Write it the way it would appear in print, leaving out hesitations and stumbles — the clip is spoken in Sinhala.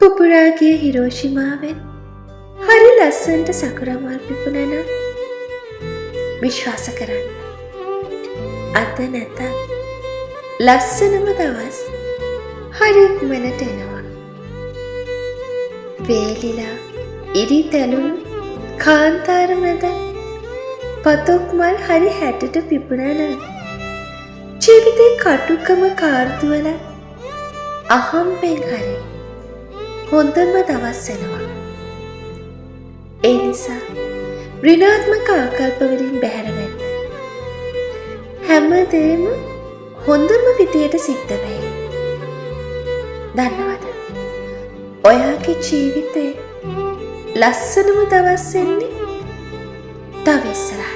පුපුරා ගිය හිරෝෂිමාවෙන් හරි ලස්සනට සකුරා මල් පිපුණා නම් විශ්වාස කරන්න, අද නැතත් ලස්සනම දවස් හරි ඉක්මනට එනවා. වේලිලා ඉරි තැළුණු කාන්තාර මැද පතොක් මල් හරි හැටට පිපුණා නම් ජීවිතේ කටුකම කාර්තුවල අහම්බෙන් හරි හොඳම දවස් එනවා. ඒ නිසා ඍණාත්මක ආකල්ප වලින් බැහැර වෙන්න. හැමදේම හොඳම විදියට සිද්ධ වෙයි. දන්නවද? ඔයාගේ ජීවිතේ ලස්සනම දවස් එන්නේ තව ඉස්සරහට.